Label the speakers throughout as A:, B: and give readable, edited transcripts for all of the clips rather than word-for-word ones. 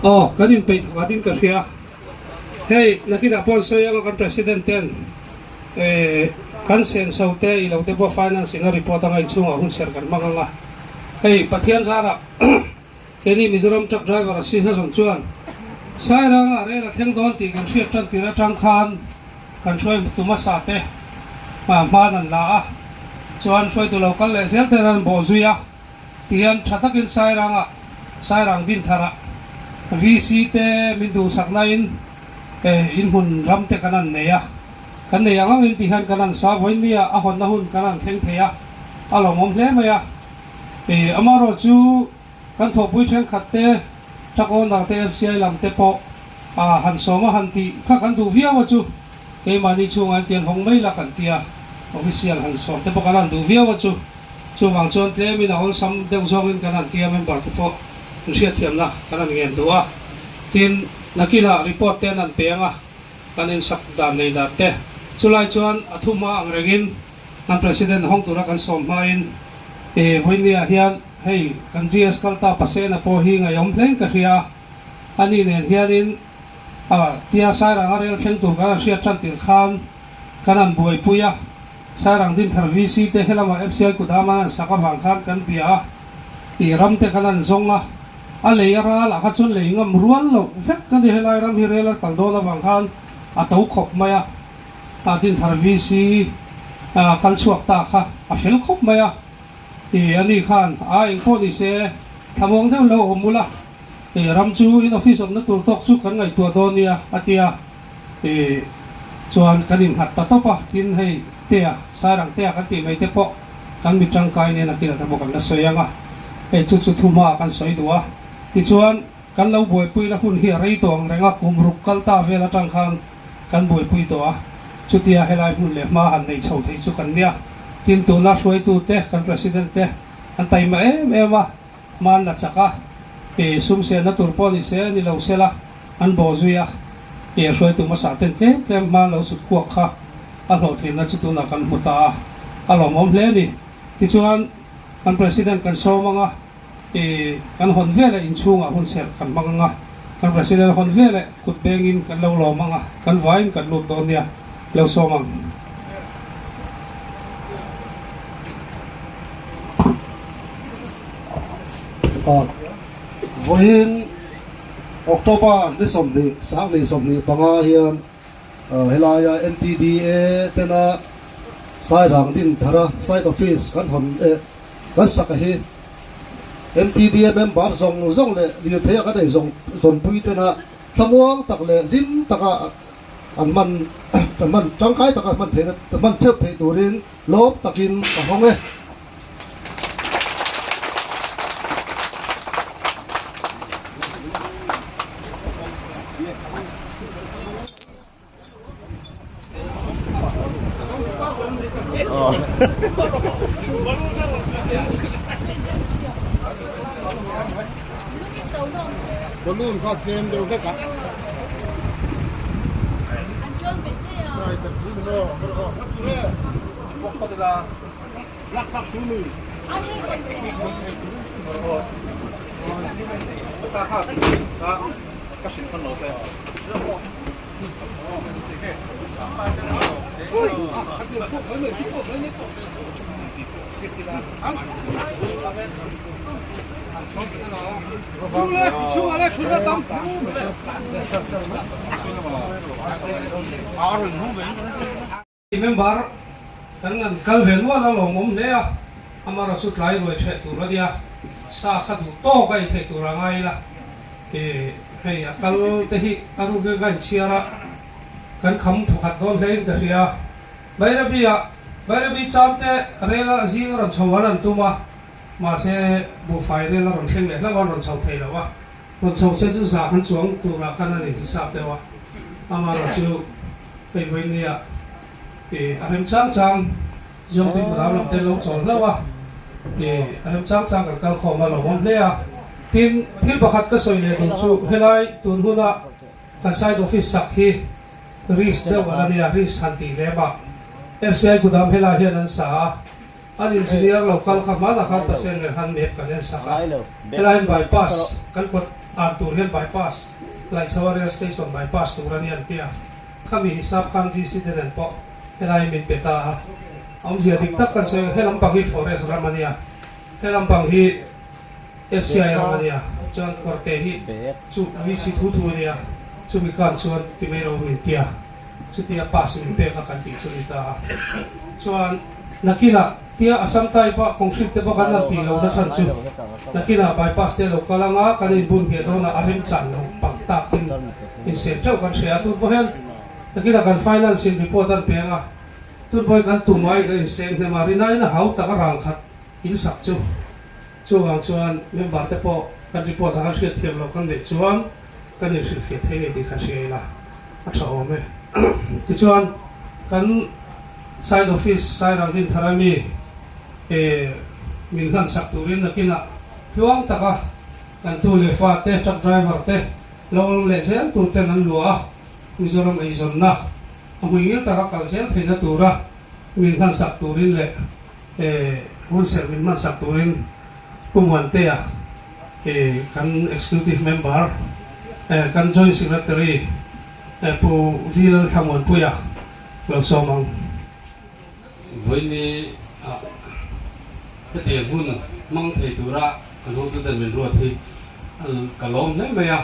A: Aw, kan inpeih thawk atin ka hria. Hei, nakinah pawh an sawi anga kan President ten kan senso te i lo te pawh Finance in a report anga inchhungah hunserh kan hmang anga. Hei, Pathian zarah Keini Mizoram Truck Driver Association chuan Sairanga rel a thleng dawn tih kan hriat tan tir atang khan kan hruai tu hmasa te hman an la a, chuan hruaitu lo kal leh zel ten an bawh zui a, tihian tha takin Sairanga Sairang Dinthara VC te min duhsakna in inhmun ram te kan an nei a, kan nei ang angin tihian kan an sa vawiin a hawnna hun kan an thleng thei a, a lawmawm hle mai a. Amaherawh chu kan thawhpui thenkhat te, truck owner te, FCI lam te pawh han sawm a han tih kha kan duh viau a chu. Keimahni chhungah hian tiang hawng mai la kan ti a, official han sawm te pawh kan han duh viau a chu. Chuvang chuan tlemin a awlsam deuh zawngin kan han ti a, member te pawh an hriatthiamna kan han ngen duh a. Tin, nakinah report te an han pe ang a, kan insak dan nei dan te. Chulai chuan a thuhma ang rengin Kan President hawng tura kan sawm hmain e vawinia hian hei kan GS kal ta Pasena pawh hi ngaihawm hlein ka hria a, ani nen hianin a tia Sairanga rel thleng tur kan han hriat tan tir khan kan han buaipui a, Sairang Dinthar VC te helama FCI kudam an han sak avang khan kan bia a, i ram te kan han zawng a, a lei a ral ah kha chuan lei ngam rual loh vek a ni, helai ram hi rel a kal dawn avang khan a to khawp mai a. A Dinthar VC kal chhuak ta kha a fel khawp mai a, i ani khan a eng pawh ni se thlamuang deuh lo awm ula, i ram chu in office awmna tur tawk chu kan ngaihtuah dawn nia a ti a, i chuan kan innghat ta tawp a, tin hei Tea, Sairang Tea kan tih mai te pawh kan mi tangkai nen a kila te pawh kan la sawi ang a, hei chu chu thuhma kan sawi duh a, tichuan kan lo buaipuina hun hi a rei tawh ang reng a, kum ruk kal ta vel atang khan Kan buaipui tawh a, chutia helai hmun leh hma han nei chho thei chu kan nia. Tin, tuna hruaitute, kan President te an taima em em a, hma an la chak a, ih sum senna tur pawh ni se ni lo sela an bawh zui a, ih hruaitu hmasa ten tlem tlem hma an lo sut kuak kha a hlawhtlinna chu tunah kan hmu ta a, a lawmawm hle a ni. Tichuan, kan President kan sawm ang a. I kan hawn veleh inchhungah hun serh kan hmang ang a, kan President hawn veleh kut bengin kan lo lawm ang a, kan vaiin kan lut dawn nia, lo sawm ang.
B: Vawiin October ni 20 2025 hian helaia MTDA tena Sairang Dinthara Site Office kan hawn eh Kan saka hi MTDA member zawng zawng leh lirthei a kan ei zawng zawnpui tena thlamuang tak leh hlim taka an hman an hman tangkai taka hman theihna hman theuh theih turin lawm takin ka hawng e.
C: Balloon kha tlem deuh vek a.
A: Member kan han kal ve nual a lawmawm hle a, amaherawh chu tlai ruai theh tur a nia, sa kha duh tawk a ei theih tur a ngai ila. Hei a kal te hi a ruk in ka inchhiar a, kan kham thawkhat dawn hle in ka hria. Bairabi ah Bairabi cham te rel a zing a rawn chho an an tum a, mahse buhfai rel a rawn thleng leh hlauh a, an rawn chho thei lo a. Rawn chho se chu za kan chuang turah khan an inhisap deuh a, amaherawh chu hei vawinia a rem chang chang Zawngtin Madam lam te an lo chawl hlauh a, a rem chang chang kan kal khawm a lo awm hle a. Tin, thil pakhat ka sawi leh duh chu helai tun huna kan side office sak hi risk deuh a la nia, risk han tih lem a. FCI Kudam helai hian an sa a. An engineer lo kal kha hmanah khan pasien nen khan map kan en sak a, helai hian bypass kan kawt an tur hian bypass Laihchhoa rail station bypass tur a ni an ti a, khami hisap khan VC te nen pawh helai hi min pe ta a, awmzia dik tak kan sawi helam pang hi forest ram a nia, helam pang hi FCI ram a nia, chuan kawrte hi chu VC thu thu a nia, chumi khan chuan ti mai lo min ti a. Chutia pass min pek a kan tih chu ni ta a. Chuan nakinah tia Assam type a concrete te bawk an han tih lo nachhan chu nakinah bypass te lo kal anga kan inbun ngheh dawnah a remchan lo pang takin insen teuh kan hria a. Tun pawh hian nakinah kan finance in report an peng a, tun pawh hi kan tum a kan inseng hnem a, rinaiin a hau tak a rang khat insak chu. Chuvang chuan member te pawh kan report a kan hriat thiam loh kan neih chuan kan inhrilhfiah thei ngei tih kha hria ila a tha awm e. Tichuan kan side office Sairang Dinthar ami eh min hlan sak turin nakinah tluang taka kan tu leh fa te truck driver te lo awm leh zel tur ten an luah a, Mizoram eizawnna a hmuingil taka kal zel theihna tura min hlan sak turin leh E hunserh min hmansak turin Pu Muantea e kan Executive Member e kan Joint Secretary e Pu V Lalthlamuanpuia lo sawm ang.
D: Vawiini ah hetiang hun hmang thei tura kan hotuten min ruat hi ka lawm hle mai a,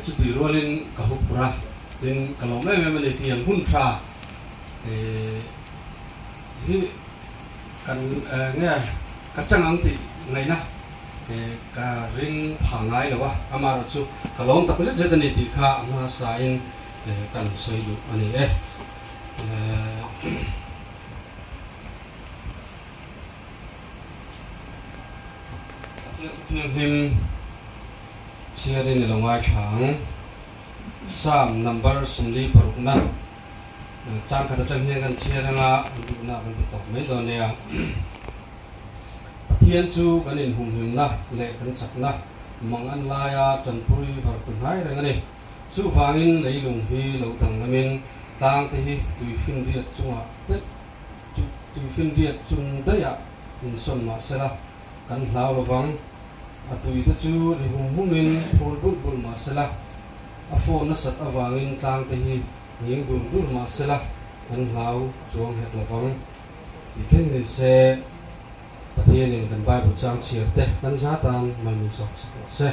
D: chutih rualin ka huphurh a, tin ka lawm em em a ni tiang hun tha e Hi kan nge ka chang ang tih ngaihna ka ring pha ngai lo a, amaherawh chu ka lawm tak zet zet a ni tih kha a hmasa in kan sawi duh a ni e. Pathian Thianghlim chhiarin i lo ngaithla ang. Psalm number 46 na. Chang khat atang hian kan chhiar anga an duhna kan ti tawp mai dawn nia. Pathian chu kan inhumhimna leh kan chakna mang an laia tanpui var tu hnai reng a ni. Chuvangin leilung hi lo danglamin tlangte hi tuifinriat chungah daih chu tuifinriat chung daihah insawn mah sela kan hlau lovang. A tuite chu ri hum humin phul bulh bulh mah sela a phone nasat avangin tlangte hi Nghing dur dur mah sela kan hlau chuang hek lo vang. Tih thleng ni se, Pathianin kan Bible chang chhiar te kan za tan mal min sawm sak rawh se.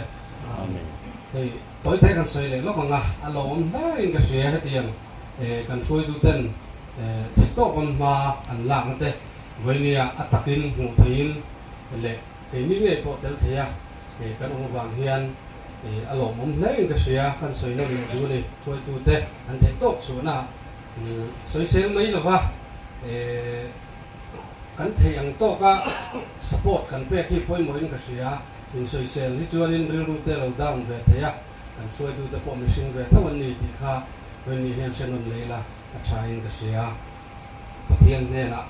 E: Amen.
D: Hei tawi te kan sawi leh lawk ang a, a lawmawm hle in ka hria hetiang kan hruaitu ten theihtawp an hma an lakna te vawinia a takin hmuh theihin leh keini ngei pawh tel thei a kan awm avang hian A lawmawm hle in ka hria, kan sawi nawm leh duh a ni. Hruaitute an theih tawk chhuahna sawisel mai lova kan theih ang tawka support kan pek hi pawimawhin ka hria. Insawisel hi chuanin rilru te lo down ve thei a, kan hruaitute pawh mihring ve tho an ni tih kha Wendy hian hre nawn leh ila a tha in ka hria. Pathian hnenah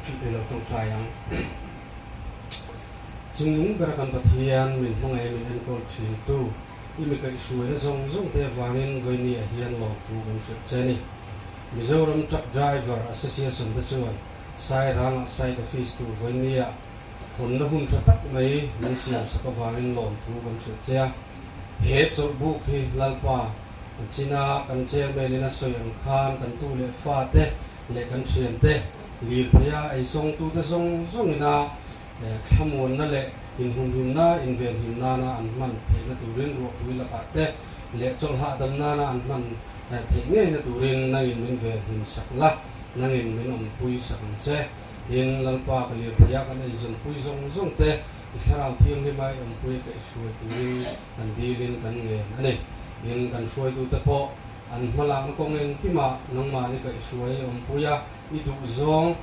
D: i lo tawngtai ang. Chungnung bera kan Pathian min hmangaih min enkawl thin tu, i mi kaihhruaina zawng zawng te avangin Vawinia hian lawmthu kan hrilh che ni. Mizoram Truck Driver Association te chuan Sairangah Site Office tur Vawinia hawnna hun tha tak mai min siam sak avangin lawmthu kan hrilh che a. He chawlhbuk hi Lalpa china kan Chairman in a sawi ang khan kan tu leh fa te leh kan thiante lirtheia eizawngtute zawng zawngina thlamuanna leh inhumhimna, invenhim nana an hman theihna turin ruahpui lakah te leh chawlhhahdam nana an hman theih ngeina turin nangin min venhim sak la, nangin min awmpui sak ang che. Tin, Lalpa ka lirtheia kan eizawnpui zawng zawng te i Thlarau Thianghlima i awmpui a kaihhruai turin kan dilin kan ngen a ni. Tin, kan hruaitute pawh an hmalakna kawng engkimah nangmahni kaihhruai awmpui a, i duhzawng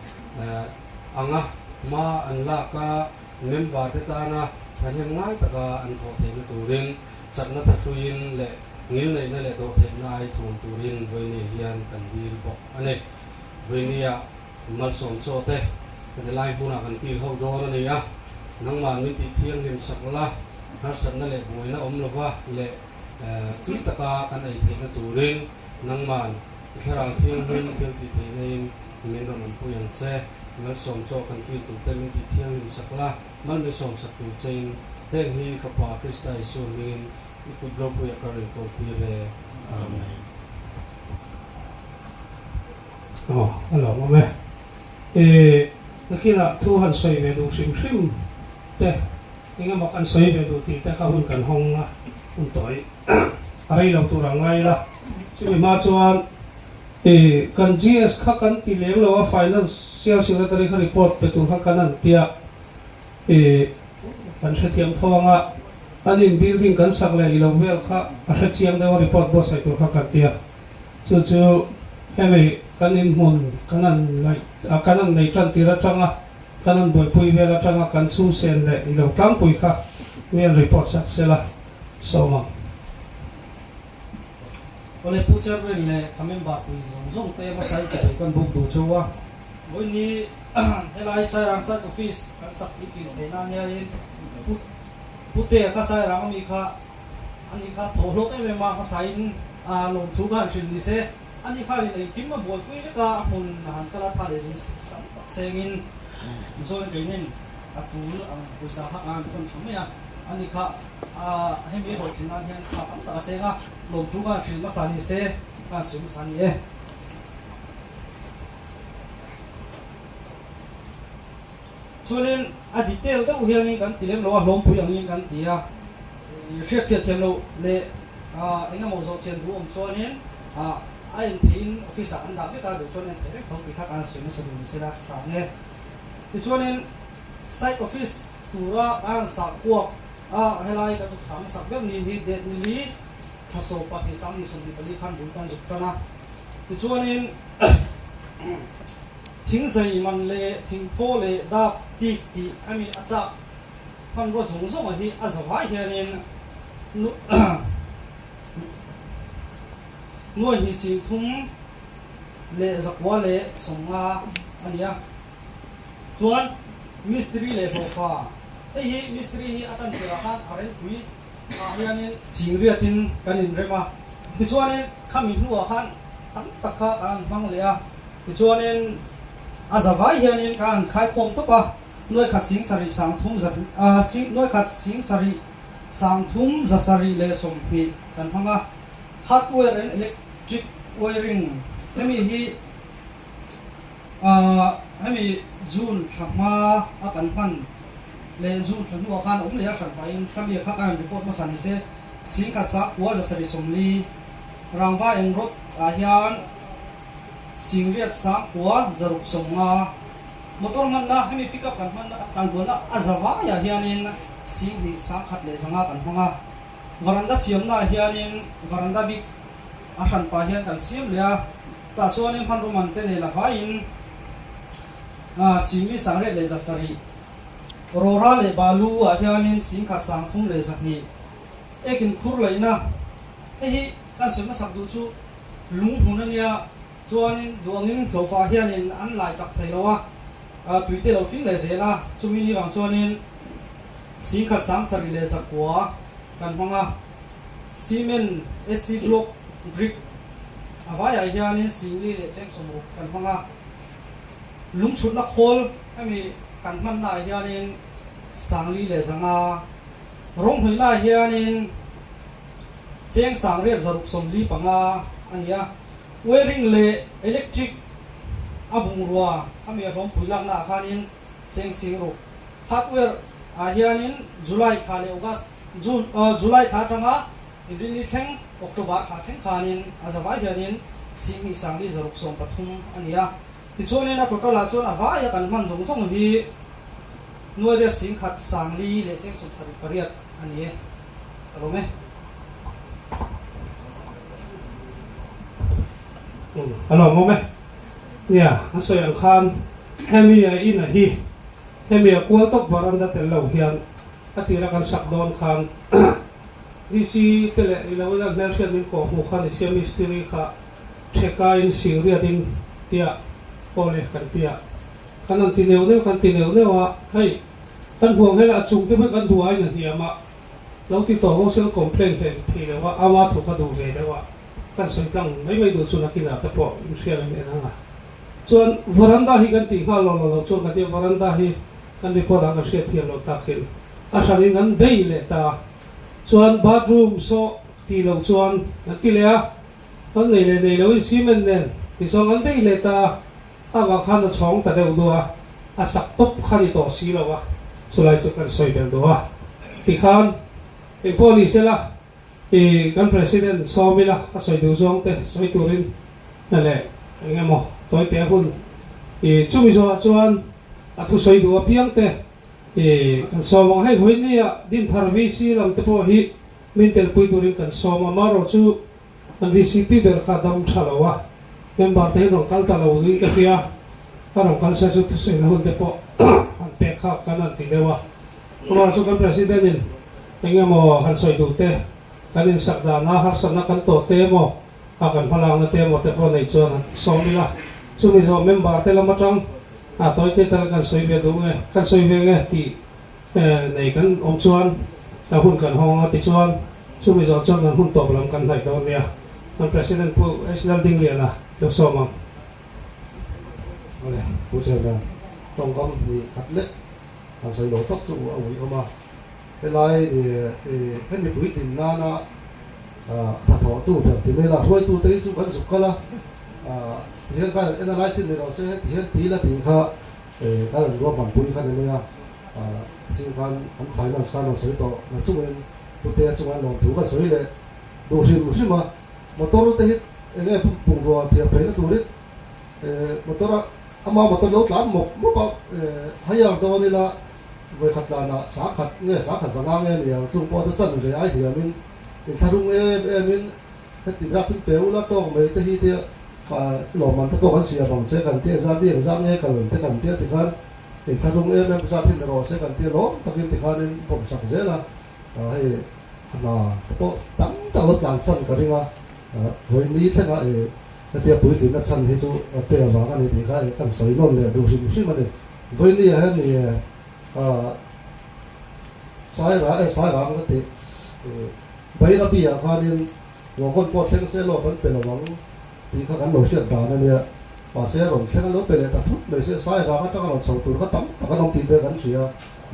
D: anga hma an lak a, member te tana thahnem ngai taka an thawh theihna turin chakna thahruiin leh ngilneihna leh dawhtheihna ai thum turin Vawinia hian kan dil bawk a ni. Vawinia malsawm chaw te heti lai hmunah kan kil ho dawn a ni a, nangmah min tih thianghlim sak la, harsatna leh buaina awm lova leh tui taka kan ei theihna turin nangman i thlarau thianghlim thil tih theihna in min rawn awmpui ang che. Malsawm chaw kan kil tur te min tih thianghlim sak la, mal min sawm sak tur chein heng hi Fapa Krista Isua hmingin i kut ropuia ka rawn kawl tir e. Amen.
A: Aw, a lawmawm e. E, nakinah thu han sawi ve duh hrim hrim te, engemaw kan sawi ve duh tih te kha hun kan hawng a, hun tawi a rei lo tur ang ngai ila. Chumi hma chuan e, kan GS kha kan ti lem lo a, Financial Secretary kha report pe tur kha kan an tia, e, kan hrethiam tho ang a, an in building kan sak leh ilo vel kha a hrechiang deuh a report buatsaih tur kha kan tia. Chu chu hemi kan inhmun kan han ngaih a, kan han nei tan tir atanga kan han buaipui vel atanga kan chhungsen leh i lo tlangpui kha mi an report sak sela sawm ang.
E: Awle Pu Chairman leh ka member pui zawng zawng te hmasa i chibai kan buk duh cheu a, vawiin helai Sairang Site Office kan sak pui tih theih nan hianin Pu Putea kha Sairang ami kha Ani kha thaw hlawk em em a, hmasain lawmthu kha han hrilh ni se. Ani khanin engkim a buaipui vek a, a hmun a han kal a, tha leh zum tam tak sengin tichuan keinin a tul ang pawisa kha ka han thawn thla mai a. Ani kha hemi a hlawhtlin nan hian tha tam tak a seng a, lawmthu kha han hrilh hmasa ni se, ka han sawi hmasa a ni e. Chuanin a detail deuh hianin kan ti lem lo a, hlawmpui angin kan ti a, hriatfiah thiam loh leh eng emaw zawh chian duh awm chuanin a en theihin office ah kan dah vek a, duh chuan en thei reng tho tih kha kan sawi nasa duh ni sela tha ang e. Tichuanin site office tura kan han sah kuak a, helai ka zuk sah hmasak ber ni hi date nili thla 12 2024 khan bul kan zuk tan a, tichuanin Thingzei man leh thingphaw leh dak tik tih ami a chak hmanrua zawng zawng hi a zavai hianin nuai hnih 30 leh 900 leh 50 a ni a. Chuan mistiri leh hlawhfa, hei hi mistiri hi a tan tirah khan a rengpui ah hianin singriatin kan inrem a, tichuanin khami hnuah khan tam tak kha kan hmang leh a. Tichuanin a zavai hianin ka han khaikhawm tawp a, nuai khat sing sarih sang thum za sing nuai khat sing sarih sang thum za sarih leh 20 kan hmang a, hardware and electric wiring hemi hi hemi June thla hma a kan hman leh June thla hnuah khan awm leh a hran pahin khami kha ka han report hmasa ni se sing khat sang kua za sarih 40 rangva eng rod ah hian Singriat 9000 650 motor hmanna hemi pickup kan hmanna kan bualna a zavaiah hianin 2100 leh 500 kan hmang a, varanda siamnaah hianin varanda bik a hranpah hian kan siam leh a, tah chuanin hmanraw man te nen a vaiin 40 800 leh 700 rawra leh balu ah hianin 10 300 leh 200 ekin khur laihna hei hi kan sawi hmasak duh chu. Lung hmun a nia, chuanin duangin hlawhfah hianin an lai chak thei lo a, tui te lo tling leh zel a, chumi ni vang chuanin 10 700 leh 900 kan hmang a, cement, AC block, brick a vaiah hianin 40 leh cheng 60 kan hmang a, lung chhutna khawl hemi kan hmannaah hianin 400 leh 500, rawng hnawihnaah hianin. Cheng 800 645 a ni a, wiring leh electric a bungrua a mi a hlawmpui lakna ah khanin cheng 6000. Hardware ah hianin July thla leh August, June, July thla atanga Inrinni thleng October thla thleng khanin a zavai hianin 2 463 a ni a. Tichuanin a total ah chuan a vaia kan hman zawng zawng hi nuai riat 10 4 leh cheng 78 a ni e. Ka lawm e.
A: Ka lawm awm e. Nia, an sawi ang khan hemi a in a hi hemi a kual tawp varanda tel lo hian a tira kan sak dawn khan DC te leh i lo ila hmelhriat min kawh hmuh khan i sia mistiri kha theka in singriat in tia aw le kan tia kan han ti neuh neuh kan ti neuh neuh a hei kan huang hian a chung te pawh kan duh aiin a hniam a. Lo ti tawh bawk sela complain hle thei lo a, ama thu ka duh ve deuh a, kan sawi tlang mai mai duh chu nakinah te pawh in hriat ang en ang a. Chuan veranda hi kan tih nghal lo lo chuan ka tia veranda hi kan report ah kan hriat thiam lo takin a hranin an bei leh ta. Chuan bathroom saw tih loh chuan kan ti leh a, an nei leh nei loin cement nen ti chuan kan bei leh ta a, kha vang khan a chhawng ta deuh duh a, a sak tawp kha ni tawh si lo a, chulai chu kan sawi belh duh a. Tikhan engpawh ni sela I kan President sawm ila a sawi duh zawng te sawi turin leh eng emaw tawi teh hun i chumi zawhah chuan a thusawi duh apiang te i kan sawm ang. Hei vawinia Dinthar VC lam te pawh hi min telpui turin kan sawm a, marawh chu kan VCP ber kha dam tha lo a, member te hi rawn kal ta lo in ka hria, a rawn kal se chu thusawina hun te pawh han pek kha kan han ti deuh a, amaherawhchu chu kan President in Eng emaw han sawi duh te, kan insak dana harsatna kan tawh te emaw, a kan hmalakna te emaw te pawh nei chuan han sawm ila. Chumi zawh member te lam atang a tawi te tal kan sawi ve duh nge, kan sawi ve nge tih nei kan awm chuan a hun kan hawng a tichuan chumi zawh chuan kan hun tawp lam kan hnaih dawn nia. Kan President Pu H Laldingliana lo sawm ang.
B: Awle, Pu Chairman, tawngkam hnih khat lek han sawi lo tak chu a uiawm a. Helai hemi puitlin nana hnathawhtu ber ti mai la, hruaitute hi chu kan zuk kal a, tihian kha en a lai chin ni lo se tihian ti la tih kha kan rawn ruahmanpui kha ni mai a, zing khan an finance khan rawn sawi tawh na chungin pute chunga lawmthu kan sawi leh duh hrim hrim a, motor te hi enge bungrua thiam theihna turin motor a ama motor lo tlan mawp mawp a, hire dawn ila. Vawikhat tlanah sangkhat nge sangkhat zanga nge ni ang chung pawh chu chan ve ai hiamin inthlahrung em emin heti zat in pe ula tawk mai te hi te lawmman te pawh kan siam ang che kan ti engzat ni engzat nge kal te kan tia tikhan inthlahrung em em zat hi ni rawh se kan tia lawm takin tikhanin pawm sak zel a hei a hna te pawh tam tak lo tlan chan ka ring a vawiin thlengah hetia puitlin a chan hi chu te avang a ni tih kha kan sawi nawn leh duh hrim hrim a ni. Vawinia hian ni ah Saira eh Sairang ka tih Bairabi ah khanin Wagon pawh thleng se lawt an pe lo ang tih kha kan lo hriat dan a nia. Mahse rawn thleng an lo pe leh ta thut mai se Sairang atanga rawn chho tur kha tam tak an awm tih te kan hria.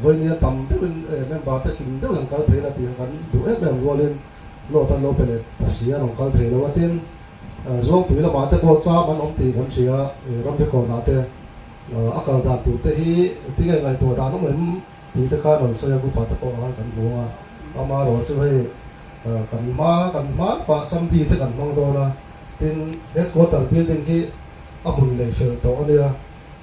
B: Vawinia tam deuhin member te kim deuhin an kal thei la tih kha kan duh em em rualin lawt an lo pe leh ta si a rawn kal thei lo a. Tin, Zuangtui lamah te pawh cham an awm tih kan hria ramrikawnah te. A kal dan tur te hi tinge ngaihtuah dan awm em tih te khan rawn sawi a, group ah te pawh khan kan hmu a, amaherawh chu hei kan hma kan hma pah Sambi te kan hmang dawn a, tin headquarter building hi a hmun lei fel tawh a nia,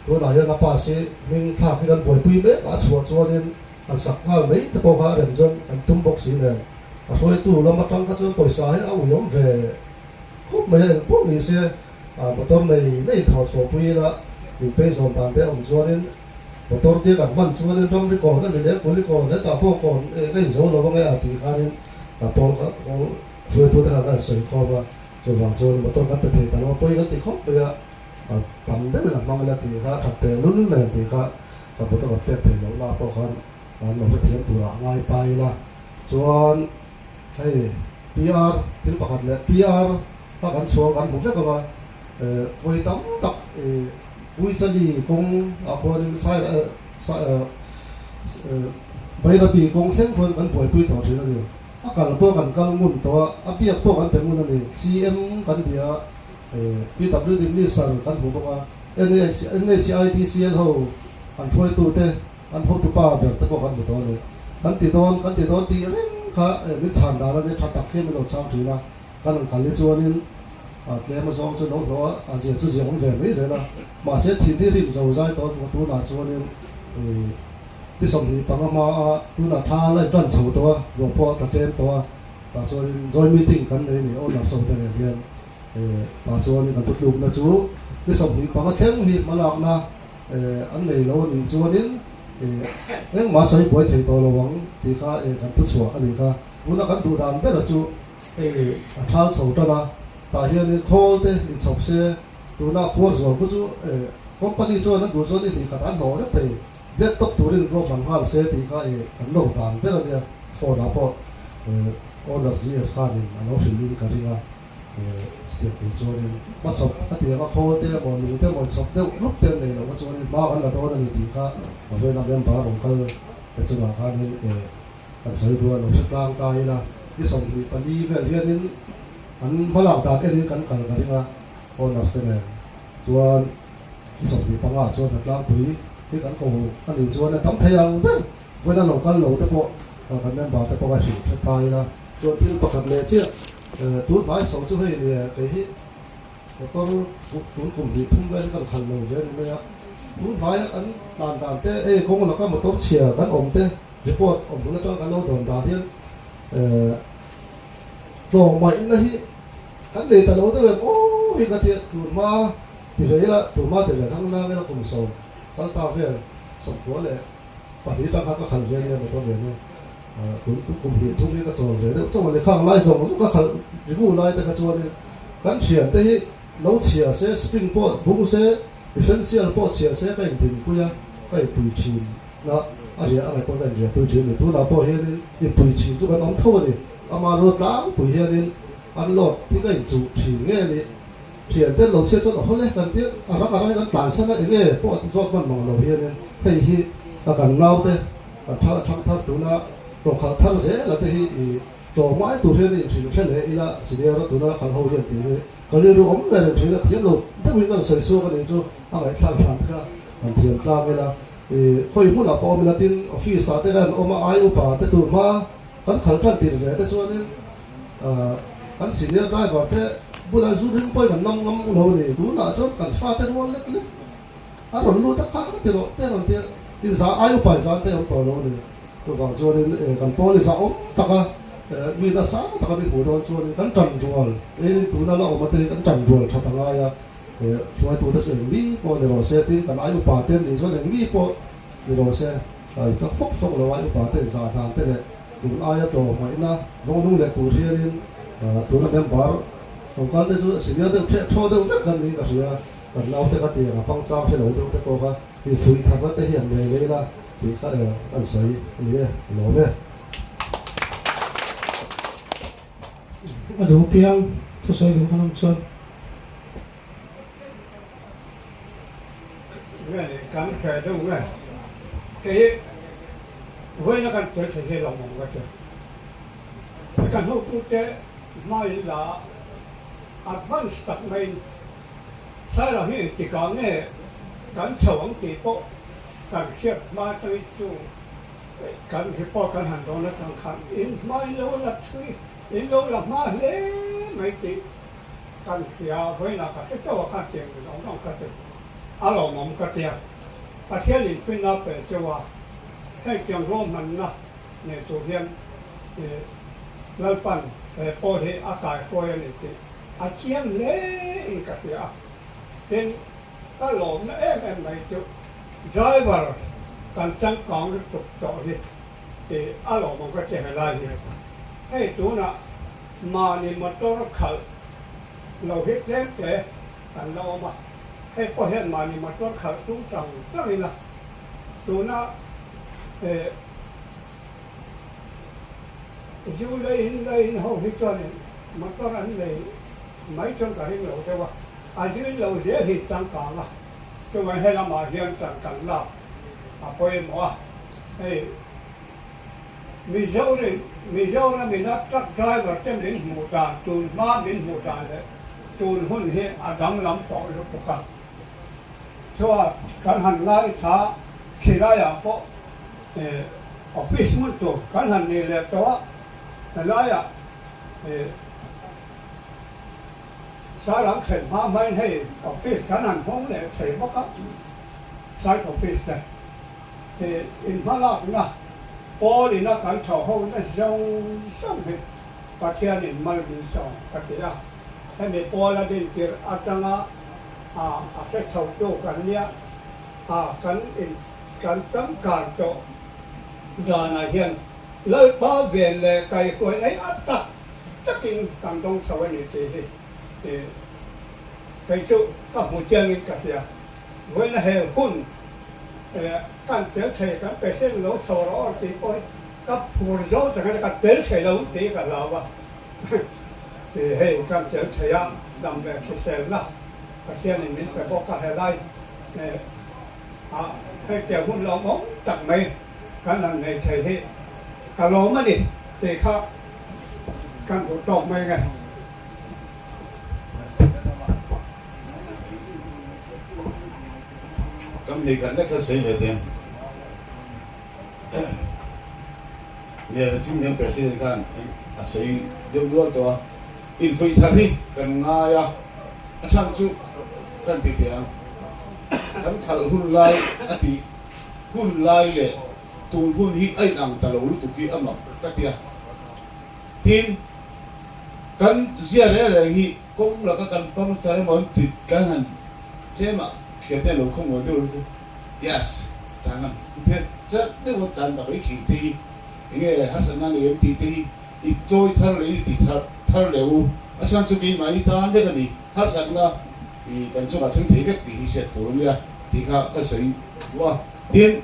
B: tunah hian a pass hi hming thlak hi kan buaipui mek a, a chhuah chuanin han sak nghal mai te pawh kha a rem chuan kan tum bawk si nen a hruaitu lam atang kha chuan pawisa hi a uiawm ve khawp mai a, engpawh ni se. Motor nei nei thawh chhuahpui ila min phei zawn dan te a awm chuanin motor te kan hman chuanin ramri kawn a ni leh puli kawn hetah pawh kawn ka inzo lo ange a tih khanin pawl kha pawl hruaitu te khan kan sawi khawm a, chuvang chuan motor kan pe thei ta lo a pawi kan ti khawp mai a, tam deuhin a hmang ila tih kha that teh lul nen tih kha ka motor kan pek theih loh na pawh khan an lo hrethiam turah ngai ta ila chuan hei PR thil pakhat leh PR A kan chhuang kan hmu vek ang a, vawi tam tak Puichali kawng ah khuanin Bairabi kawng thleng khuan kan buaipui tawh thin a ni. A kal pawh kan kal ngun tawh a, a biak pawh kan pe ngun a ni. CM kan bia a, PWD Minister kan hmu bawk a, NHIDCL ho an hruaitute, an hotupa ber te pawh kan hmu tawh a ni. Kan ti dawn, kan ti dawn tih reng kha min chhan dan a nia, tha tak hian min lo chhang thin a. Kan han kal hi chuanin tlem a zawng chu lo hlawh a, a zia chu zia awm ve mai zel a. Mahse thin hi rim zo zai tawh a, tunah chuanin ti 25 hma a, tunah thla la intan chho tawh a, ruah pawh a tla tlem tawh a, tah chuanin joint meeting kan nei ni owner so te nen hian tah chuanin kan thutlukna chu ti 25 thleng hi hmalakna an nei lo a nih chuanin engmah sawi buai thei tawh lo ang tih kha kan thuchhuah a nih kha. Tuna kan duh dan bera chu Hei a thal chho tan a, tah hianin khawl te inchhawp se, tuna khuar zual khu chu company chuan an duh chuan i hnih khat an hlawh vek thei, laptop turin ruahman nghal se tih kha kan lo dan ber a nia, phone ah pawh owner GS khanin a lo hrilh in ka ring a. Chutiang tur chuanin hmachhawp a ti ang a, khawl te emaw lung te emaw chhawp deuh rup te an nei loh a chuanin hma kan la dawn a ni tih kha Mawvena member rawn kal te chungah khanin kan sawi duh a, lo hre tlang ta ila ni 24 vel hianin an hmalak dan enin kan kal ka ring a, owners te nen chuan ni 25 ah chuan hnatlangpui hi kan ko a nih chuan a tam thei ang ber vawiin a lo kal lo te pawh kan member te pawh kha hrilh hre ta ila. Chuan thil pakhat leh chiah tun hnai chho chu hei nia kei hi motor tun kum hnih thum vel hi kan khalh lo ve a ni mai a, tun hnaia kan tlan dan te hei kawng laka motor chhia kan awm te report awm hun atanga kan lo dawn dan hian tlawmngaihna hi kan nei ta lo deuh em aw hi ka tia tun hma ti ve ila tun hma ti ve thang lam ila kum sawm kal ta vel 94 tang khan ka khalh ve a nia motor ve nu. Tun kum hnih thum hi ka chawl ve deuh chauh a ni. Khang lai zawng zawng ka khalh rimu lai te kha chuanin kan thiante hi lo chhia se, spring pawh bung se, differential pawh chhia se ka indinpui a, ka inpui thin na a riah a ngaih pawn ka inriahpui thin a ni. Tunah pawh hianin inpui thin chu kan awm tho a ni. Ama rual tlangpui hianin an load hi ka inchuh thin nge a ni. Thiante lo chhia chuan a haw le kan tia, a rang a rang hi kan tlansan a, enge pawh zawt hman mang lo hianin hei hi a kan naute Kan thar a thang thar tuna rawkhalh thar zel a te hi i tlawmngai tur hian i inhrilh hre leh ila senior a tuna khalh ho hian tih hi ka rilru awm ber in hrilh a thiam lo deuhin kan sawi chhuak a nih chu a ngaihthlak dan kha kan thiam tlang ila i khawi hmunah pawh awm ila tin office ah te khan awm a ai upa te tur hma kan khalh tan tir ve te chuanin kan senior driver te bulah zu ring pawhin kan nam ngam lo a ni tunah chuan kan fate rual lek lek A rawn lut a, kha ka ti rawh te rawn ti a, in za ai upa in zan te awm tawh lo a ni. Chuvang chuanin kan pawl i zahawm taka mi nasa taka mi hmuh dawn chuanin kan tan rual, eiin tuna la awm a te hi kan tan rual that a ngai a, hruaitute chu eng mi pawh ni rawh se tiin kan ai upa te an nih chuan eng mi pawh ni rawh se, ai tak fawk fawk lo ai upa te in zah dan te leh tun aia tlawmngaihna vawngnung leh tur hianin tuna member awm kal te chu senior deuh theh thaw deuh vek kan niin ka hria. Kan naute ka tiang a fang chang hre lo deuh te pawh kha mi fuih tharna te hian nei lei la tih kha kan sawi a ni e, a lawm e.
A: A duh piang thusawi duh kan awm chuan.
F: Nge ni kan hre deuh nge kei vawiin a kan tel thei hi lawmawm ka ti. Kan hotute hmain la advance tak maiin Saira hi engtikah nge kan chho ang tih pawh kan hriat hma atangin chu kan report kan han dawn atang khan in hma in lo la thui, in lo la hma hle mai tih kan hria a, vawiinah ka hre chauh a khan tiang min awm ang ka ti a lawmawm ka tia. Pathian in finna pe cheu a, heng tiang ruahmanna nei tur hian Lalpan he pawl hi a kaihruai a ni tih A chiang hle in ka hria a, tin ka lawmna em em mai chu driver kan changkang lutuk tawh hi tih a lawmawm ka che helai hian. Hei tunah mahni motor khalh lo hi tlem te kan la awm a, hei pawh hian mahni motor khalh tum tang tang ila tuna eh Zu leiin leiin ho hi chuanin motor an nei mai chuan ka ring lo deuh a, a zuin lo zel hi changkang a, chuvang he lamah hian tan kan lak a pawimawh a, hei Mizorin Mizoramin a truck driver te min hmuh dan tun hma min hmuh dan leh tun hun hi a danglam tawh lutuk a, chuan kan han ngaithla khilaiah pawh. Office hmun tur kan han nei leh tawh a, helaiah Sairang thlen hma hmain hei office kan han hawng leh thei bawk a, site office te inhmalakna pawl ina kan thawh ho na zawng zawng hi Pathianin mal min sawm ka ti a, hemi pawl a din tirh atanga a hre chhotu kan nia kan in. Kan changkan tawh danah hian Lalpa ven leh kaihruai nei a tak takin kan dawng chho a ni tih hi kei chu ka hmu chiangin ka hria. Vawiina he hun kan tel thei kan patient lo chho rawh aw tih pawh hi ka phur zo chang hian ka tel thei lo tih ka hlau a. Hei kan tel thei a, dam leh hriselna Pathianin min pe bawk a, helai ah hei tiang hun lawmawm tak mai kan han nei thei hi ka lawm a ni tih kha kan duh tawk mai nge.
G: Kan hmei khat lek kha sawi ve teh. Nel Chinglian President khan a sawi deuh nual tawh a, infuih thar hi kan ngai a, a chhan chu kan ti teh ang, kan khalh hun lai a tih hun lai leh tun hun hi a inang ta lo lutuk hi a mak ka ti a. Tin, kan zia reng reng hi kawng laka kan puncture emaw an ti kan han tlem a, thiante lo khawmuan deuh chu Yes, tan ang inthel chat deuh a tan tak i thin te hi enge harsatna nei em tih te hi i chawi thar leh i ti thar thar leh u. A chhan chu keimahni tan vek a ni, harsatna i kan chungah thleng thei vek tih hi hriat tur a nia tih kha ka sawi duh a. Tin,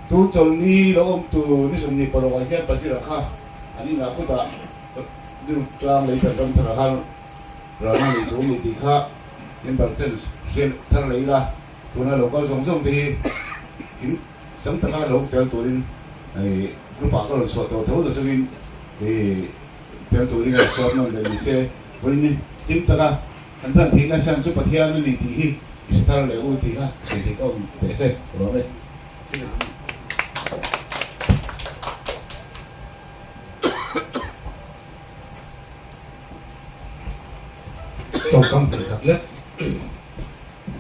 G: tun chawlhni lo awm tur ni 20 paruk ah hian Pazira kha an inah khutah Durtlang lei kan ram tharah khan ralna nei tur a ni tih kha member ten hriat thar leh ila. Tuna lo kal zawng zawng te hi in chang taka lo tel turin group ah ka rawn chhuah tawh tho na chungin tel turin a sawm nawn leh ni se vawiin hlim taka kan hman theihna chhan chu Pathian a ni tih hi i hre thar leh u tih kha sawi theih ka awm teh se ka lawm e.
D: Tawngkam hmel tak lek.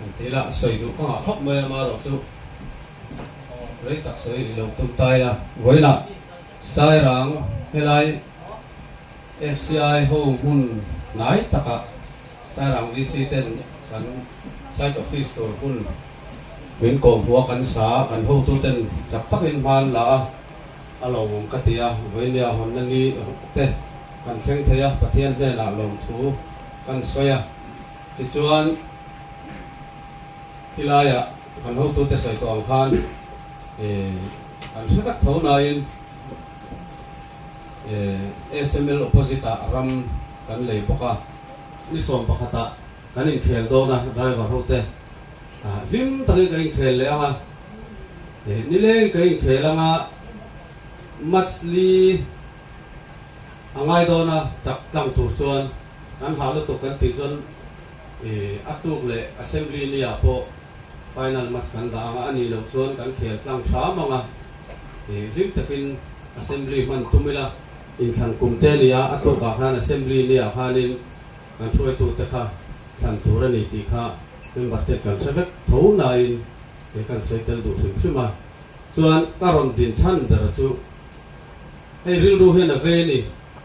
D: An ti la, sawi duh ka ngah khawp mai a, amaherawhchu rei tak sawi i lo tum ta ila. Vawiinah Sairang helai FCI ho hmun hnai takah Sairang VC ten kan site office tur hmun min kawhhmuh a, kan sa a, kan hotu ten chak takin hma an la a, a lawmawm ka ti a, vawinia hawnna ni te kan thleng thei a, Pathian hnenah lawmthu kan sawi a. Tichuan, khilaiah kan hotute sawi tawh ang khan kan hre vek tho nain SML opposite ah ram kan lei bawk a, ni 11 ah kan inkhel dawn a, driver hote hlim takin kan inkhel leh ang a, nileng kan inkhel ang a, match li a ngai dawn a, chak tlang tur chuan. Kan hah lutuk kan tih chuan ih a tuk leh assembly ni ah pawh final match kan dah ang a, a nih loh chuan kan khel tlang hram ang a, ih hlim takin assembly hman tum ila, inthlan kum te ni a, a tuk ah khan assembly ni ah khanin kan hruaitu te kha thlan tur a ni tih kha member ten kan hre vek tho nain ih kan sawi tel duh hrim hrim a, chuan ka rawn din chhan ber chu hei rilru hian a ve ni.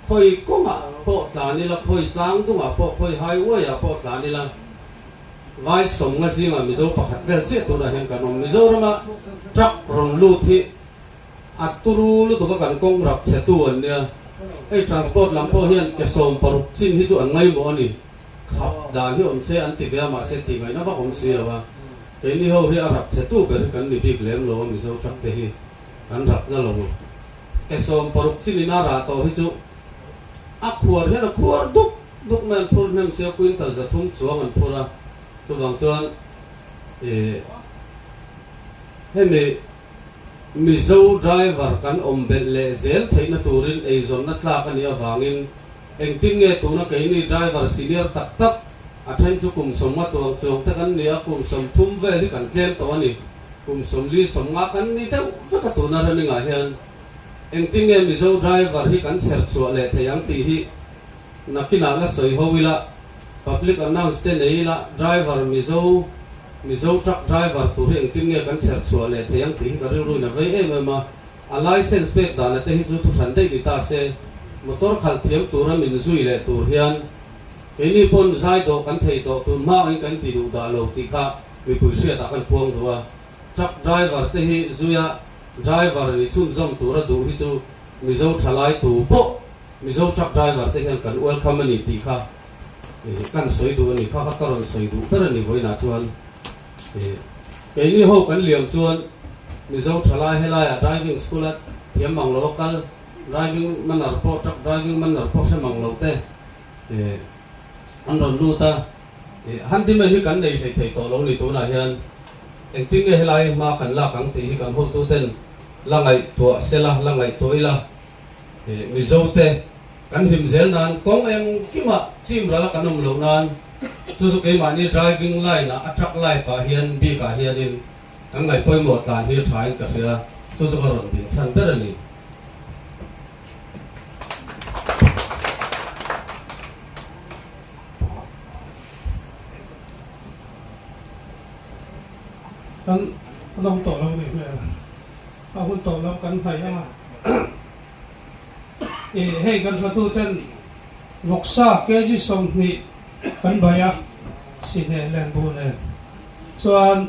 D: Khawi kawngah pawh tlan ila, khawi tlang dungah pawh, khawi highway-ah pawh tlan ila, vai sawmnga zingah Mizo pakhat vel chiah tunah hian kan awm. Mizorama truck rawn lut hi a turu lutuk a kan kawng rap chhetu an nia. Hei transport lam pawh hian ke 16 chin hi chu an ngaimawh a ni. Khap dan hi awm se an ti ve a, mahse tih ngaihna vak awm si lo a. Keini ho hi a rap chhetu ber hi kan ni bik lem lo a, Mizo truck te hi kan rapna lo. Ke 16 chin in a rah tawh hi chu a khuar hian a khuar duk duk mai an phur hnem sia quintal 300 chuang an phur a, chuvang chuan ih hemi Mizo driver kan awm belh leh zel theihna turin eizawnna tlak a nih avangin engtin nge tuna keini driver senior tak tak a then chu kum 50 tuang chuang te kan ni a, kum 30 vel hi kan tlem tawh a ni. Kum 40 50 kan ni deuh vek a tuna running ah hian engtin nge Mizo driver hi kan chher chhuah leh thei ang tih hi nakinah la sawi ho ila, public announce te nei ila driver Mizo Mizo truck driver tur hi engtin nge kan chher chhuah leh thei ang tih hi ka rilru in a vei em em a, a license pek dana te hi chu thuhran daih ni ta se motor khalh thiam tura min zui leh tur hian keini pawn zai dawh kan thei tawh tun hma angin kan ti duh dah lo tih kha Mipui hriatah kan puang duh a, truck driver te hi zuia driver ni chhunzawm tura duh hi chu Mizo thalai tu pawh Mizo truck driver te hian kan welcome a ni tih kha kan sawi duh a ni. Kha kha ka rawn sawi duh ber a ni vawiinah chuan keini ho kan liam chuan Mizo thalai helaiah driving school a thiam mang lo a kal, driving manner pawh truck driving manner pawh hre mang lo te. An rawn lut a, handyman hi kan nei hlei thei tawh lo ni tunah hian engtin nge helai hma kan lak ang tih hi kan hotuten la ngaihtuah sela, la ngaihtuah ila Mizote kan him zel nan kawng engkimah chim ral a kan awm loh nan chu chu keimahni driving line ah a truck life ah hian bikah hianin kan ngaihpawimawh tlan hi a thain ka hria, chu chu ka rawn din chhan ber a ni.
A: Kan an awm tawh lo nih hmel a hun tawh lam kan hnaih ang a ih hei kan hruatu ten vawksa kg 20 kan bai a sihneh len buh nen chuan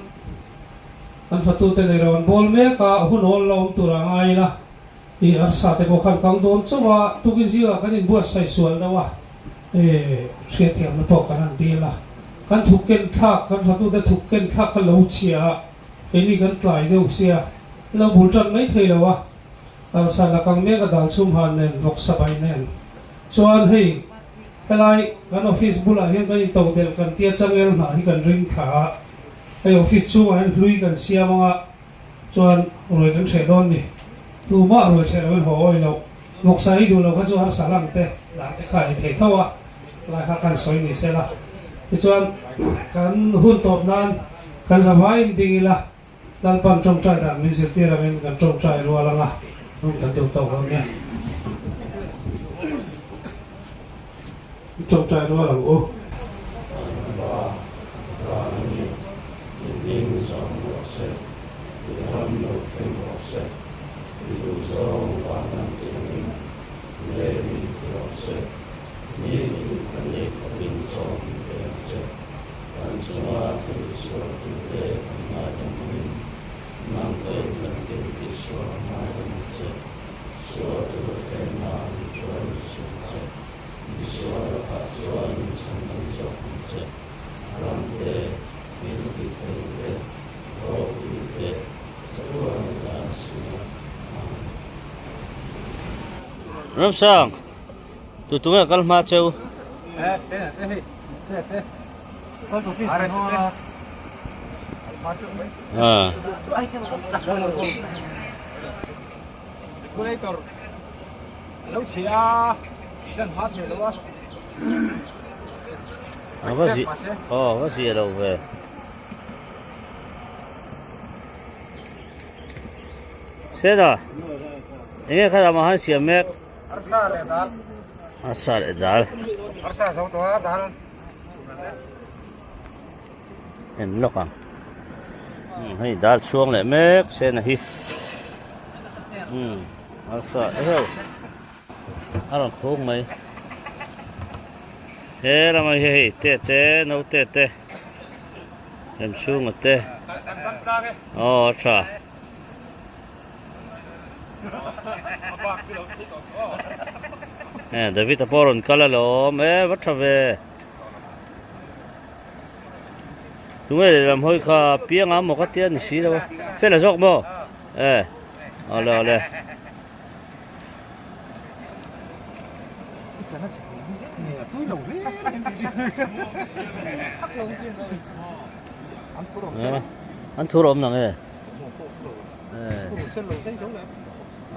A: kan fatu te nei lo an bawl mek a hun awl la awm tur a ngai ila. I arsa te pawh khan kang dawn chauh a, tukin zingah kan inbuatsaih sual deuh a, hriatthiamna pawh kan han dil a, kan thuk ken thlak, kan fatute thuk ken thlak kha lo chhia a, keini kan tlai deuh sia, lo bul tan mai thei lo a, arsa la kang mek a dal chhum han nen, vawksa bai nen chuan hei helai kan office bulah hian kan intodelh kan tia changel hnah hi kan ring thla a, hei office chhungah hian hlui kan siam ang a. Chuan ruai kan hreh dawn ni. Tumah ruai hreh loin haw awi loh. Vawksa ei duh lo kha chu harsa lang te, dan te kha ei thei tho a, lai kha khan sawi ni sela. Tichuan kan hun tawp nan kan zavaiin ding ila, Lalpan tawngtai dan min zirtir angin kan tawngtai rual anga hun kan duh tawk lo nia. Tawngtai rual ang u.
H: Anpa van a ni, i hming zawng rawh se, i ram lo thleng rawh se, i duh zawng van an tih angin lei min ti rawh se, nitin kan ei khawpin chaw min pe ang che, kan chunga thil sual tute kan ngaidam angin nang pawhin kan thil tihsual ngaidam ang che, sual tur thlengna min hruai suh che. Misual lakah chuan min chhan dam zawk ang che. Ram te, min tih theih te, ropui te, chatuan in la an si a. Amen.
I: Ramsang, tu tu nge kal hma cheu? Ah. A va zi aw va zia lo ve. Sena enge kha lamah han siam mek.
C: Arsa leh dal.
I: Arsa leh dal.
C: Arsa zo tawh a dal.
I: En lawk ang hei dal chhuang leh mek sena hi arsa eheu a rawn khung mai he lamah hian hei te te naute te lem chhunga te aw a tha. David a pawh a rawn kal alawm e va tha ve. Tunge lehlam hawi kha pianga maw ka tia ni si lo a fel a zawk maw e awle awle. An thur awm nang e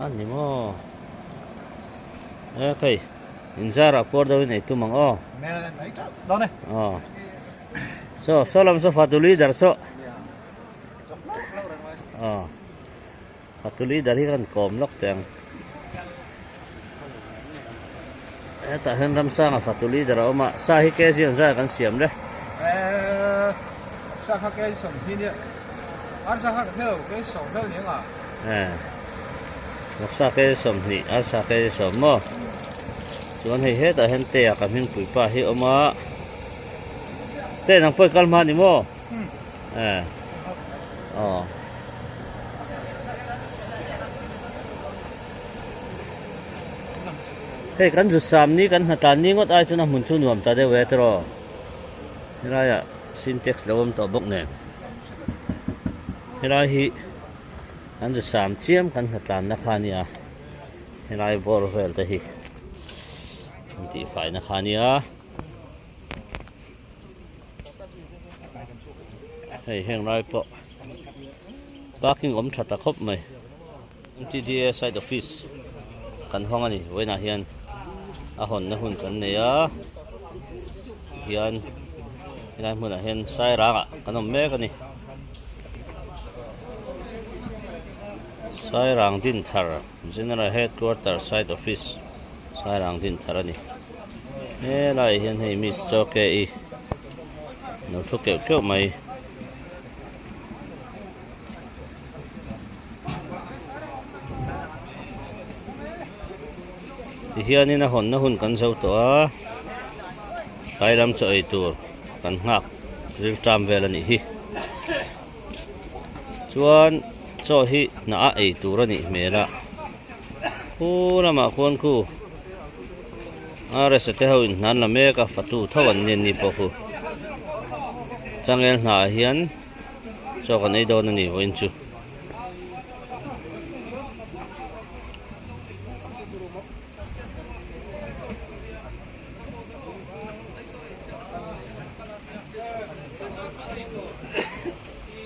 I: a ni maw e khei. Inzarah puar deuhin ei tum ang aw. Aw. So, saw lam saw fatu leader saw. Aw. Fatu leader hi kan kawm lawk teh ang. Hetah hian Ramsanga fatu leader a awm a, sa hi kg ang zai kan siam le.
C: Eh, sa kha kg 20 nia. Arsa kha ka hre lo, kg 10 vel ni anga.
I: Eh. Vawksa kg 20, arsa kg 10 maw. Chuan hei hetah hian te ah ka hming puipa hi a awm a. Te nang pawh i kal hma ni maw? Eh. Aw. Hei kan zu sam ni kan hnatlan ni ngawt ai chuan a hmun chu nuam ta deuh e tiraw. Helaiah sintex lo awm tawh bawk nen. Helai hi kan zu sam chiam kan hnatlanna kha a nia. Helai bawr vel te hi. An tihfaina kha a nia. Hei heng lai pawh parking awm tha ta khawp mai. MTDA site office kan hawng a ni vawiinah hian a hawnna hun kan nei a tihian helai hmunah hian sairang ah kan awm mek a ni sairang dinthar general headquarter site office sairang dinthar a ni helaiah hian hei miss choke i lo thu keuh keuh mai. Tihianin a hawnna hun kan zo tawh a, tlai lam chaw ei tur kan nghak rilṭam vel a nih hi. Chuan chaw hi hnah a ei tur a nih hmel a, khu lamah khuan khu RS te ho in hnan la mek a, fatu tho an ni an ni pawh khu. Changel hnah ah hian. Chaw kan ei dawn a ni vawiin chu.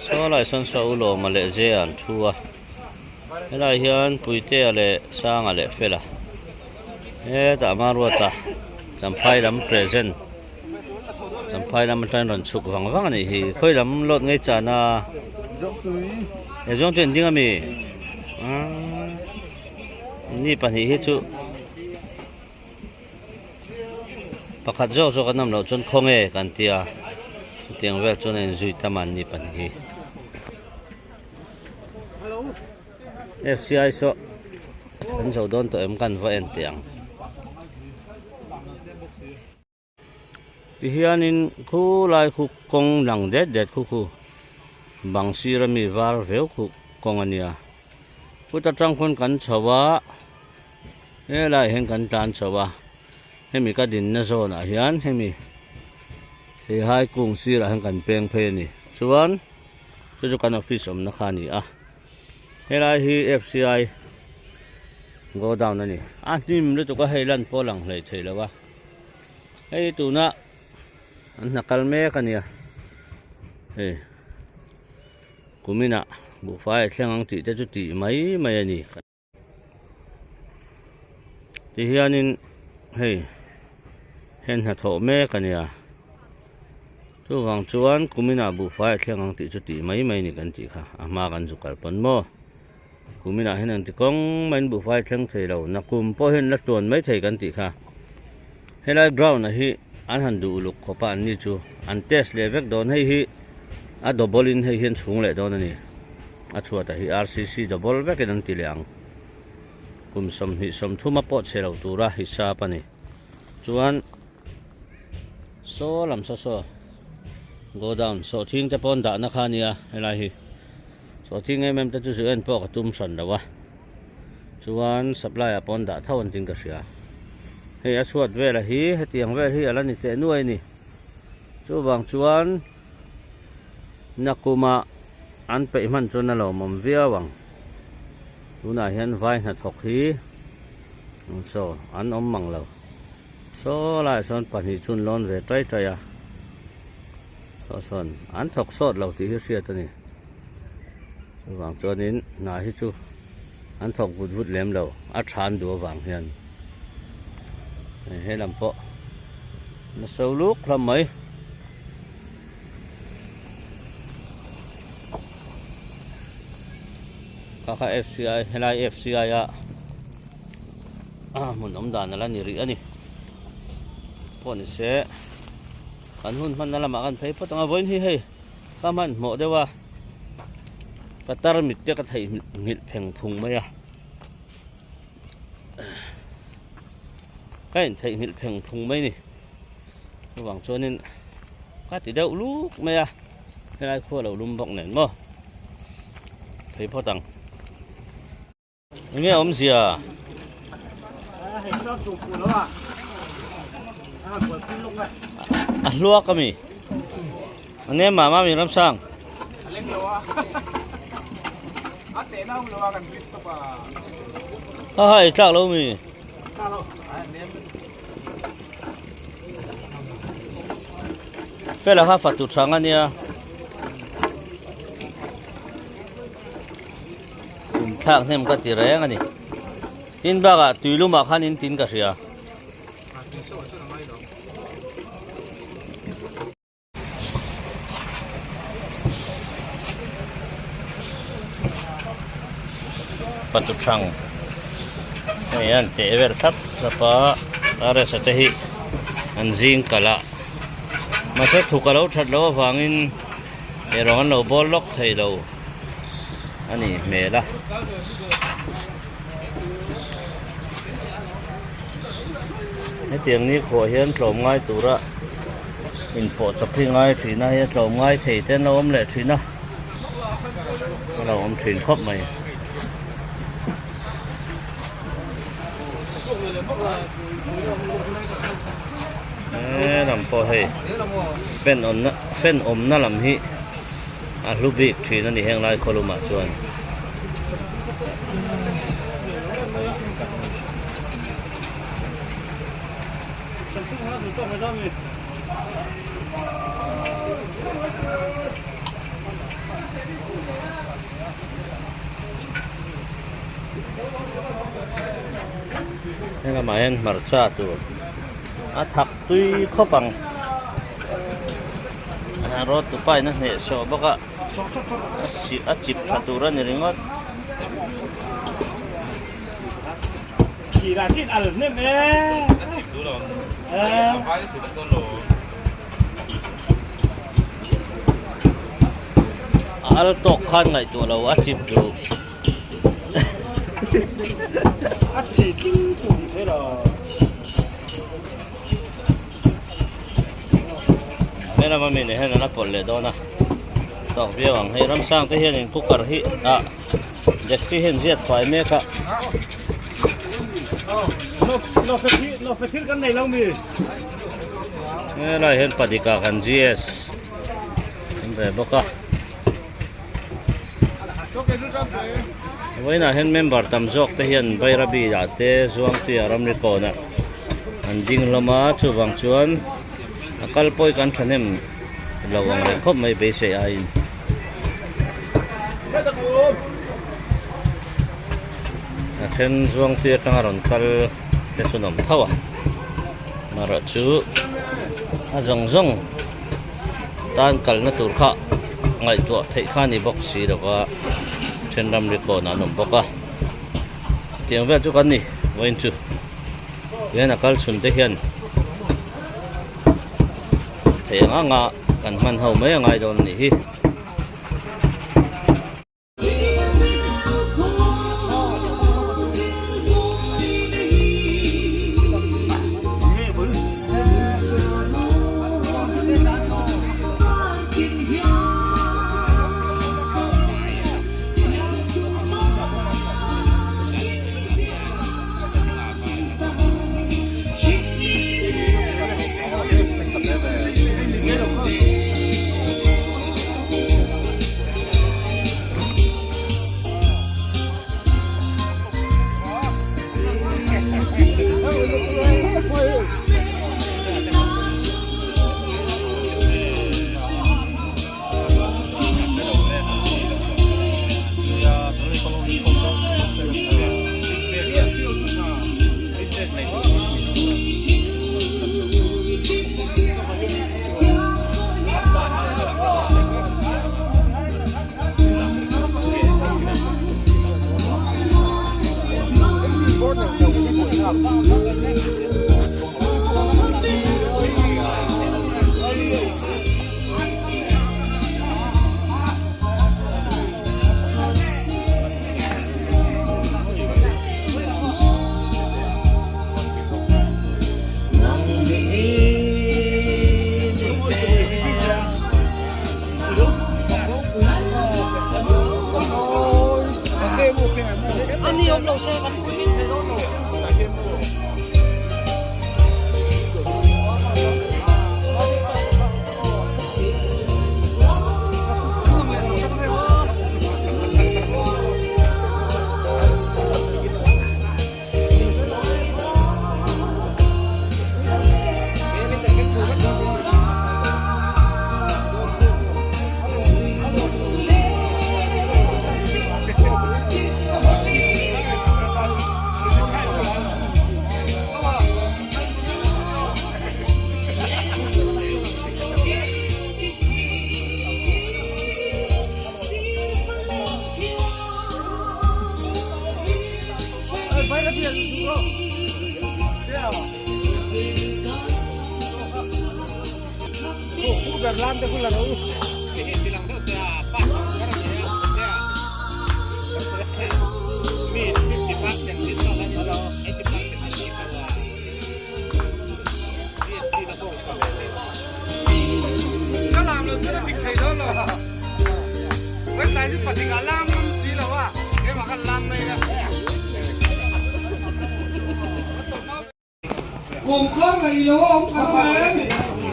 I: Saw lai sawn saw u lawma leh zia an thu a helai hian Puitea leh Sanga leh Fela hetah Maruata Champhai lam present. Champhai lam atangin rawn chhuk vang vang a nih hi khawi lam lawt ngei chan a he zawng chu an ding ami umm ni pahnih hi chu pakhat zawk zawk an awm loh chuan khawnge kan tia chutiang vel chuan a inzui ta mahni pahnih hi. Fci saw an zo dawn tawh em kan va en teh ang. Tihianin khu lai khu kawng lang det det khu khu bang sir ami var veu khu kawng a nia kut atang khawn kan chho a helaiah hian kan tlan chho a hemi ka dinna zawnah hian hemi theihai kung sirah hian kan peng phei a ni chuan chu chu kan office awmna kha a ni a helai hi F_C_I godown a ni a hnim lutuk a hei lan pawh a lang hlei thei lo a. Hei tuna an hna kal mek a nia hei kuminah buhfai a thleng ang tih te chu tih mai mai a ni tihianin hei heng hnathawh mek a nia chuvang chuan kuminah buhfai a thleng ang tih chu tih mai mai a ni kan tih kha a hma kan zu kal pawn maw. Kuminah hian engti kawng maiin buhfai thleng thei lo, nakum pawh hian la tuan mai thei kan tih kha. Helai ground ah hi an han duh uluk khawp a anni chu an test leh vek dawn hei hi a double in hei hian chhung leh dawn a ni. A chhuat ah hi RCC double vekin an ti leh ang. Kum 20 30 a pawh chhe lo tura hisap a ni. Chuan saw lam saw saw godown sawhthing te pawh an dahna kha a nia helai hi. Sawhthing em em te chu zu en pawh ka tum hran lo a, chuan supply ah pawh an dah tho an tin ka hria. Hei a chhuat vela hi hetiang vel hi a la ni teh nuai a ni. Chuvang chuan nakuma an peih hman chuan a lawmawm viau ang. Tunah hian vai hnathawk hi saw an awm mang lo. Saw laiah sawn pahnih chu an lawn ve tai tai a. Saw sawn an thawk sawt lo tih hi hriat a ni. Chuvang chuanin hna hi chu an thawk vut vut lem lo a tha an duh avang hian he lam pawh na so luk hlawm mai. Kha kha F_C_I helai F_C_I a hmun awm dan a la ni rih a ni pawh ni se. Kan hun hmanna lamah kan phei phawt ang a, vawiin hi hei ka hmanhmawh deuh a, ka tarmit te ka theihnghilh pheng phung mai a, ka intheihnghilh pheng phung mai a ni, chuvang chuanin ka ti deuh luk mai a, helai khua lo lum bawk nen maw phei phawt ang. Enge awmzia? A hluak ami? A nem mah mah mi Ramsang? Ha ha ei tlak lo mi? Fela kha fatu thang a nia. Kum thlak hnem ka ti reng a ni. Tin bakah tuilumah khan in tin ka hria. Fatu thang hei an teh vel thlap thlap a RS-a te hi an zing kalh a mahse thuk a lo that loh avangin erawh an lo bawl lawk thei lo a nih hmel a. Hetiang ni khuah hian tlawm ngai tura inpawh chawp hi ngai thin a, hei a tlawm ngai thei te an lo awm leh thin a, a lo awm thin khawp mai. He lam pawh hei fan awmna fan awmna lam hi a hlu bik thin a ni heng lai khawlumah chuan. Heng lamah hian hmarcha tur a thak tui khawp ang rawt tupa in a hnehsawh bawk a a chip tha tur a ni ringawt. A al tawk khan ngaihtuah lo a chip duh. He lama mi nen hian an la pawlh leh dawn a tawk viau ang hei ramsang te hianin cooker hi ah dexchi hian ziat fai mek a. Helai hian padika kan GS an ve bawk a. Vawiinah hian member tam zawk te hian Bairabi ah te Zuangtuia ramri kawnah an ding hlawm a chuvang chuan a kal pawi kan thahnem lo ang reng khawp mai beisei aiin. A then Zuangtui atanga rawn kal te chu an awm tho a amaherawhchu a zawng zawng. Tan kalna tur kha ngaihtuah theih kha a ni bawk si lo va, then ram ri kawnah an awm bawk a. Tiang vel chu kan ni vawiin chu tihian a kal chhun te hian theih ang anga kan hman ho mai a ngai dawn a nih hi.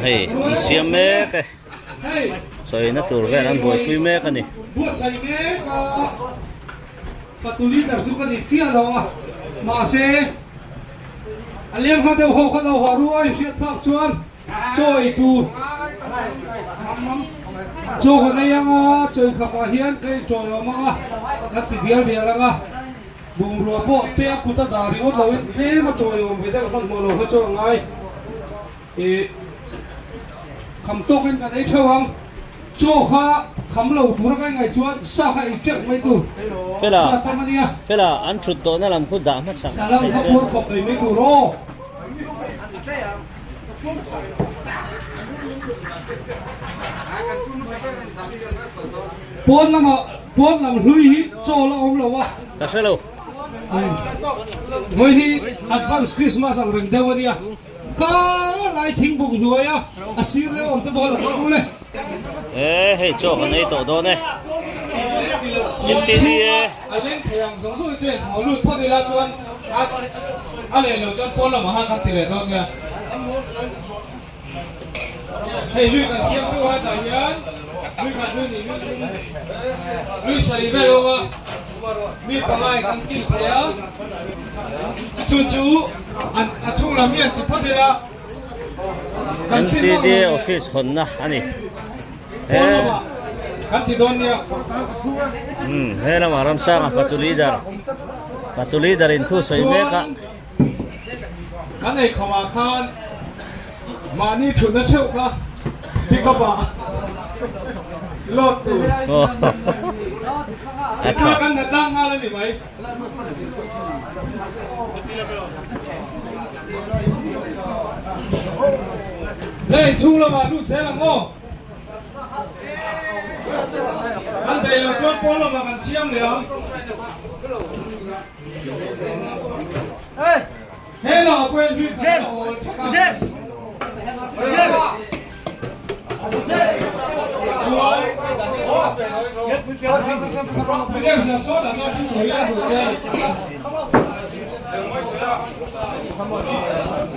I: Hei an siam mek e chawina tur vel an buaipui mek a ni.
A: Buatsaih mek a fatu leader chu ka ni chiah lo a mahse a leng hla deuh ho kha lo haw ruai hriat phak chuan chaw ei tur chaw ka nei anga chawi khapah hian ka inṭawiawm anga kan ti dial dial anga. Bungrua pawh te a kut a dah ringawt loin tlem a chawiawm ve deuh hmanhmawh lo kha chu a ngai. Ih kham tawkin kan ei theuh ang. Chaw kha kham lo tura ka ingaih chuan sa kha ei teuh mai tur.
I: Fela,
A: Sa tam a nia.
I: Fela, an thut tawhna lam khu dah hmasa
A: Sa lam kha puar khawp mai mai tur aw. Pawn lamah pawn lam hlui hi chaw la awm lo a.
I: Ka hre lo.
A: Vawi hi advance Christmas ang reng deuh a nia. Ka lai thingbuk hnuai a, a sir deuh awm te bawk a lo kal e.
I: E hei chaw kan ei tawh dawn e. MTDA.
C: A leng thei ang zawng zawng hi chuan haw lut phawt ila chuan a leh loh chuan pawn lamah khan kan ti leh dawn nia. Hei lui kan siam deuh a tah hian lui khat lui nih lui thum lui sarih vel a awm a mi pangai kan kil thei a chu chu a chhung lam hi an ti phawt ila kan kil mawlh
I: MTDA
C: lo
I: office hawnna a ni.
C: Pawn lamah kan ti dawn nia.
I: Umm he lamah Ramsanga fatu leader fatu leader in thu sawi mek a.
C: Kan ei khawmah khan mahni thutna theuh kha pick up ah load tur.
I: A tha.
C: Kan na tlang nghal a ni mai. Le inchhung lamah lut zel ang aw. Kan daih lo chuan pawn lamah kan siam leh ang.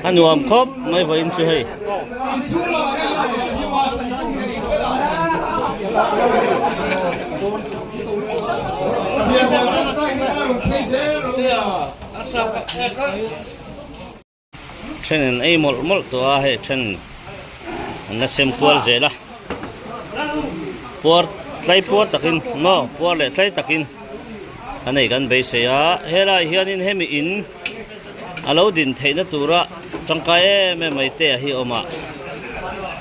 I: A nuam khawp mai vawiin chu hei. Then an ei mawlh mawlh tawh a hei then an la sem kual zel a puar tlai puar takin maw puar leh tlai takin an ei kan beisei a helai hianin hemi in a lo din theihna tura tangkai em em mai te a hi awm a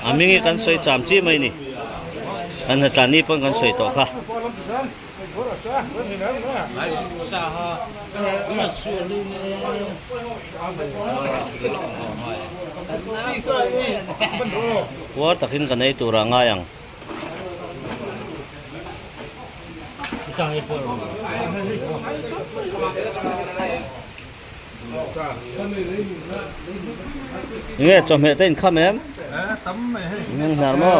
I: a hming hi kan sawi cham chi mai a ni kan hnatlan ni pawn kan sawi tawh kha. Puar takin ka nei turah ngai ang. Nge chawhmeh te inkham em? Ngang hnar maw?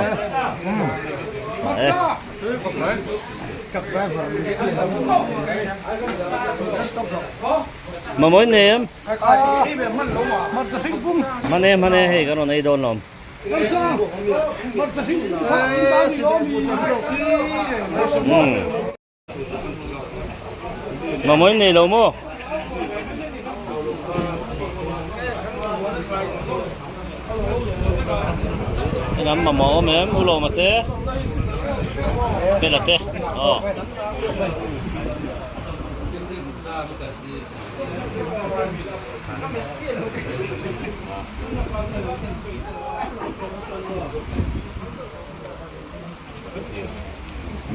I: E. Mamawi nei em? Hman e hman e hei kan rawn ei dawn lawm. Mamawi nei lo maw? Helam mamawh awm em u lawma te fela te aw.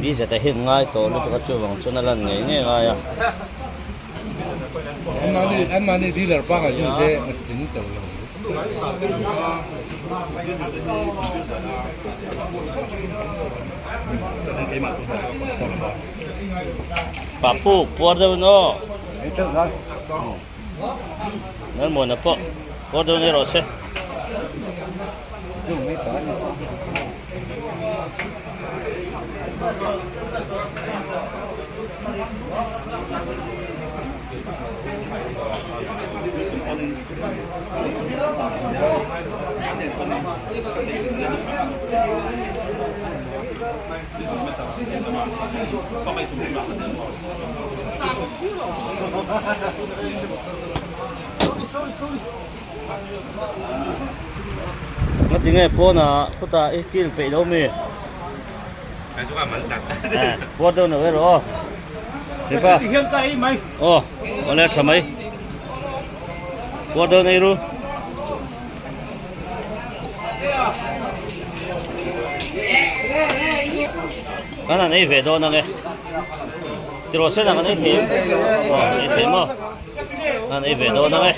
I: Mi zeta hian ngai tawh lutuk a chuvang chuan a lan ngei ngei ngai a. Papu puar deuh in aw. Lalmuana pawh puar deuh ni rawh se. Nga tinge pawnah khutah i kil peih lo mi? Puar deuh neuh erawh aw. Mipa. Aw, awle tha mai. Puar deuh nei ru. Kan han ei ve dawn ang e. Tiraw sen ah kan ei thei em? Aw, ei thei maw? Kan han ei ve dawn ang e.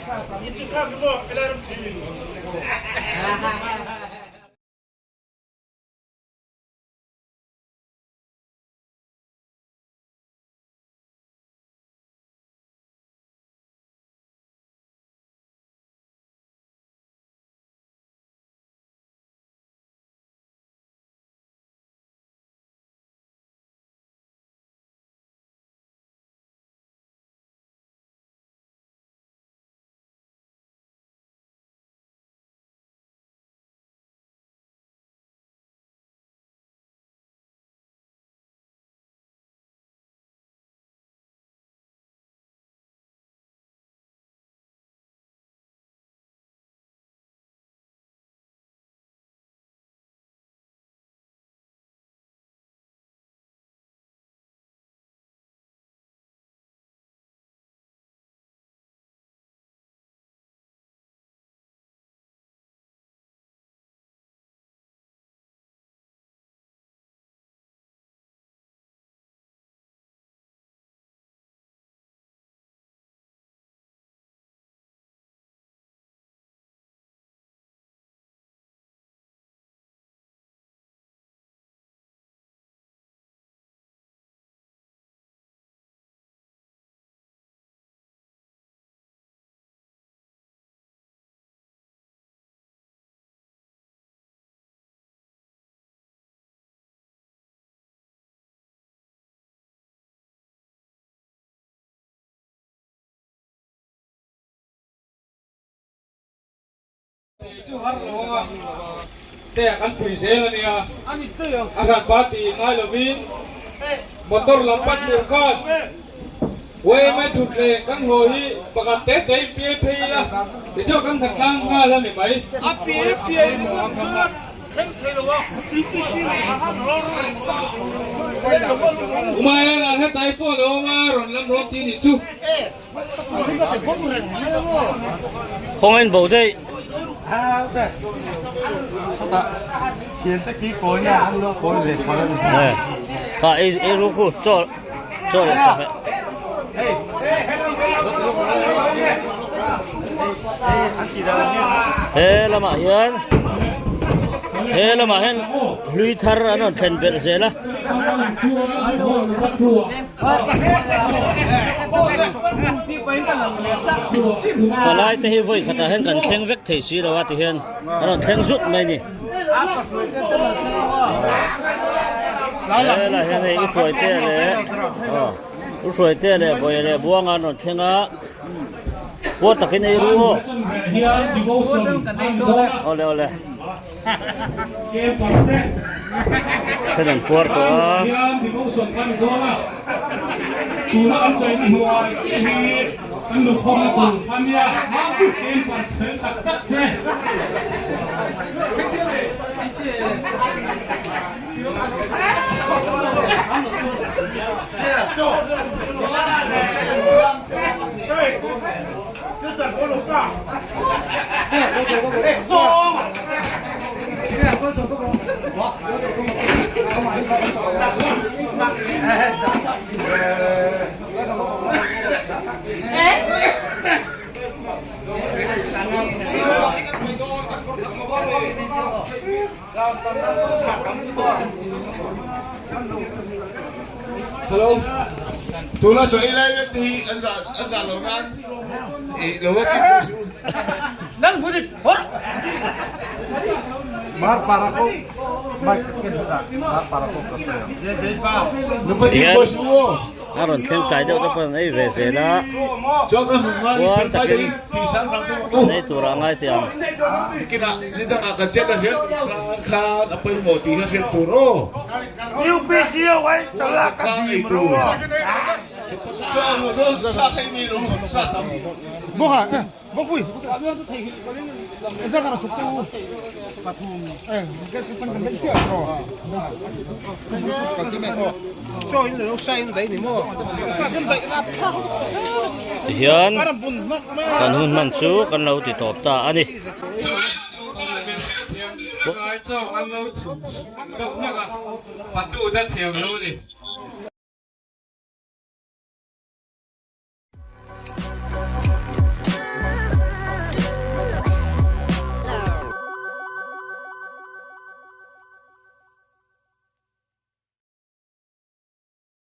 C: Chu har lo anga te kan pui zel a nia, a hran pa tih ngai lovin motor lam pan tur khan YMA thutthleng kan hlawh hi pakhat te te in piai phei ila tichuan kan hna tlang nghal a ni mai.
J: A piai piai ringawt chuan thleng thei lo a.
C: Umaena hetlai phone a awm a rawn lam rawn ti nih chu.
I: Khawngain bo daih. Pa ei ei ru khu chaw chaw leh chawhmeh. He lamah hian he lamah hian hlui thar an rawn thlen belh zel a. Palai te hi vawi khatah hian kan thleng vek thei si lo a ti hian an rawn thleng zut mai a ni. Helai hian hei u Hruaitea leh aw u Hruaitea leh Bawiha leh Buanga an rawn thleng a puar takin ei ru aw. Awle awle. Then an puar tawh a.
G: Hello. Tuna chaw ei lai vek te hi an zah a zah lo nan i lo va chim ve suh u. Lo va chim ve suh u aw.
I: A rawn thleng tlai deuh te pawh an ei ve zel a, puar takin an ei turah a ngai teh ang. Tihian kan hun hman chu kan lo ti tawp ta a ni.